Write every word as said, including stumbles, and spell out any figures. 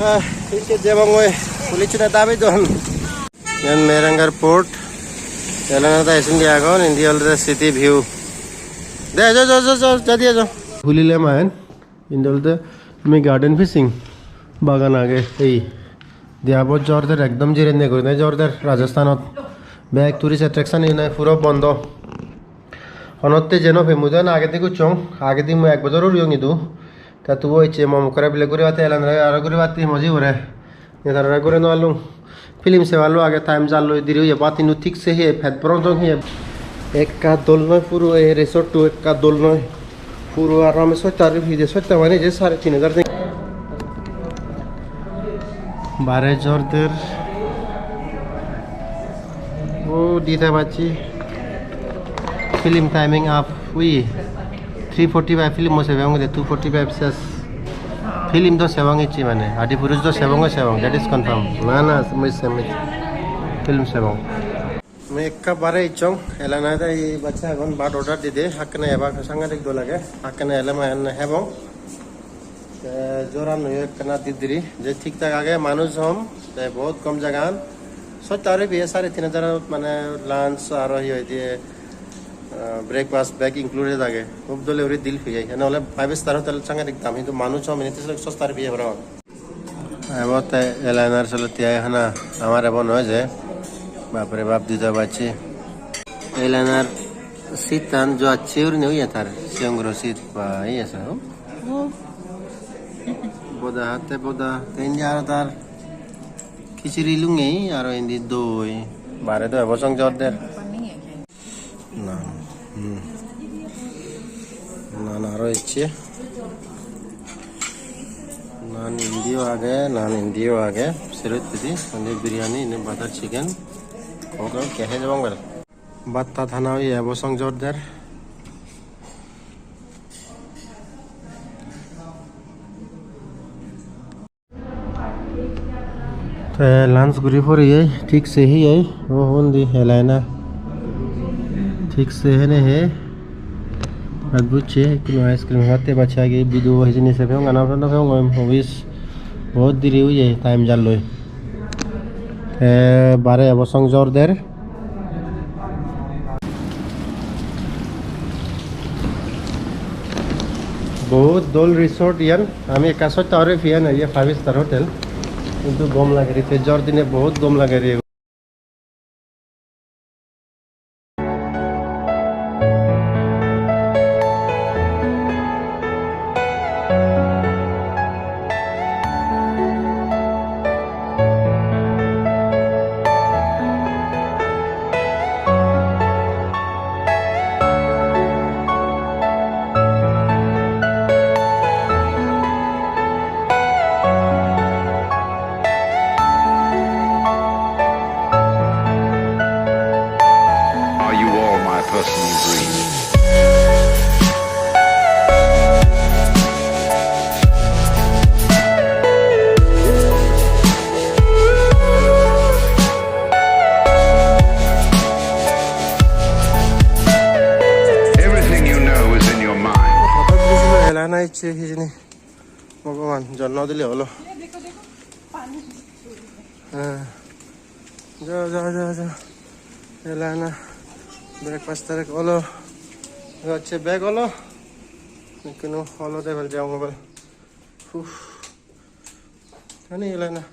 Ah, ikke jebongoi, police-une dabi don. Iyan Mehrangarh Port. Elana da isundi agon, indi olode city view. De, jo, jo, jo, jo, ja diye jo. Hulile main, indi olode ami garden fishing bagan age, ei. Diya bojor der ekdom jirenne gurine jor der Rajasthanot. Bek tourist attraction ine puro bondo. Honotte jeno pemudon agedi guchong, agedi mui ek bojor uriyong idu. Ta tubo icche mom kore bile guribatte elan aro guribatte moji bore. Netarare guri no alung. Film se ballo age time jalloi diri oye, but indi thik se he pet boron jong he. Ekka dol noi puro ei resort to ekka dol noi. Puro aro ami sotta ri pide sotta mane je sare tin hajar de. Bare jor der. O dita bacchi. Film timing up. Ui. Three forty-five film mo sebong de, two forty-five ses. Film do sebong icchi mane. Adi Purush do sebong, sebong. That is confirm. Na, na, mui se, mui film sebong. Mui ekka bare icchong, Elana da ei bacche agon, but order dide, hakkene ebak sangadik dol age, hakkene ele mane hebong. Te joran oye ekkana didiri, je thik thak age, manuj hom, te bahut kom jagan. Sotta aro biye sare tin hajar mane lunch aro hi hoide, ah, breakfast bek included age. Hub dole guri dil piyai. Ene ole five star hotel sangadik dam, hintu manuj hom, ene te sosta aro biye parapang. Ebot te Elana'r solotte ai hana, amar ebo noi je. Bapre bap, dui ta bacche. Elana'r seat-an jo acche gurinei oye tar, sigon guro seat ba, iye sa, oh. Oh. Boda hatte boda, te indi aro tar khichiri lungei, aro indi doi. Bare do ebo song jor der. Nan. Hmm. Nan aro ecche. Nan indiyo age, nan indiyo age. Sero hittedi, indi biryani, indi butter chicken. Oke, oke, hei jebong bel. Bhat tat hana oye, ebo song jor der. Te lunch guri poreye, thik se heye, o undi Elena. Thik se hene he. At bucche, ekkunu ice cream hobatte bacche agi, video hijeni se peyong, ana peyong, peyong, obis. Bahut diri oye, time jalloi. Te bare ebo song jor der. Bahut dol resort iyan. Ami ekka sotta ore piyan, iye five star hotel. Hintu gom lage re, te jor dine bahut gom lage re. Are you all my personal dreams? Everything you know is in your mind. Hotot bujilo, Elena icche hijeni. Bhogoban, jol no dile holo. Ha. Ja, ja, ja, ja. Elena. Breakfast tarek holo. Hocche bag holo. Ekkunu holo table jam hobal. Uff. Ani Elena.